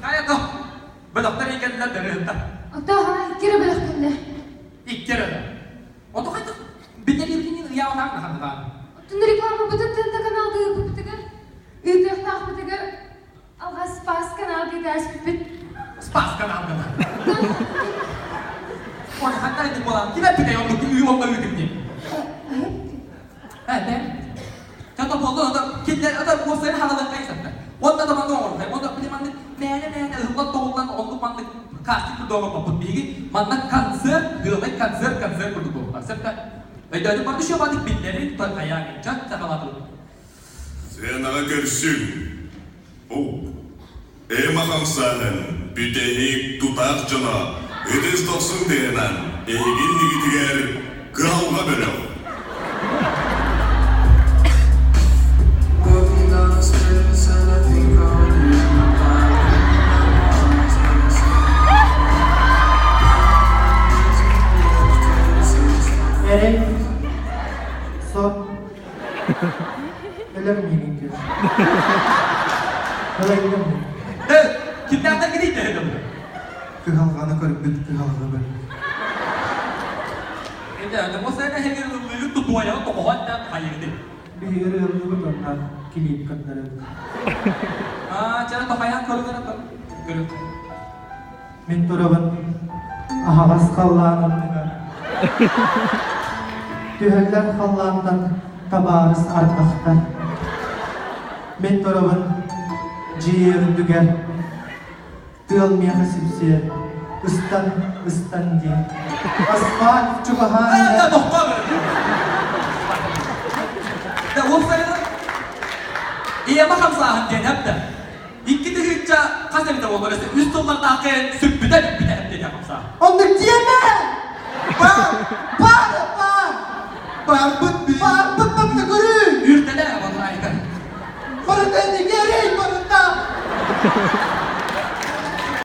Хайа то бөлөхтөр иккэллэр дырыһыттар. Ото икки эрэ бөлөх кэллэ. Икки эрэ. Ото хайдах биллэриибитинин ыйаабатаан ханныгаан. Оттон рекламабытын тында каналга ыыппытыгар, ыытыахтаахпытыгар алҕас Спас каналга ытааспыппыт. Спас каналга. Ой, ханна ити буолан, ким эппитэй оннук ыы онно ыытык диэн? Ээ, Чато буолла, ото кинилэр ото уопсайын хаалалыахха сатта. Уонна да маннык оҥорбутай. Уонна били маннык мээнэ-мээнэ ыһыллан-тоҕуллан оннук маннык кастинг курдук оҥорбоппут. Биһиги манна концерт, ыалай концерт, концерт курдук буолбуттар. Сөп да? Өйдөөтүм барды еще бадык биллэрин той хайаан чат саҕалаатыбыт. Сценаҕа көрсүҥ. Оу. Эма хамсааһын, бүтэһик, тутаах дьоно ытыс дохсун тыаһынан эһиги иннигитигэр кыһалҕа бөлөх. Эрэй, сор, Өлөр миигин көр. Өлөйдүм. Кимнээхтэр кирийдэ дым? Кыһалҕаны көрбүт кыһалҕа көрбүт. Это мосайна хегер ыллыгыт тутуайаҕы тоҕоһон да хайыгыты. Биһиги ырыалыыбыт онна килиип көрдөрөбүт. Аа, чара тохайан көрүҥ көрүҥ. Мин турабын аһаҕас халлаан анныгар. Түһэллэр халлаантан табаарыс ардахтар. Мин турабын дьиэ үрдүгэр. Тыал миэхэ сипсиэр, ыстан, ыстан диэн. Асфальт чугаһаан иһэр. Да уопсайынан Ийэма хамсааһын диэн эптэ. Икки тыһыынча хас эмитэ буоллар өссө үс сыллардаах кэлэн сүппүтэ бүппүтэ диэн хамсаа. Оннук диэмэ! Баар! Баар! Баар! Барбыт би. Барбыт барыта көрүү! Үрдэлэ валлаайта. Барыта энигэрий барыта!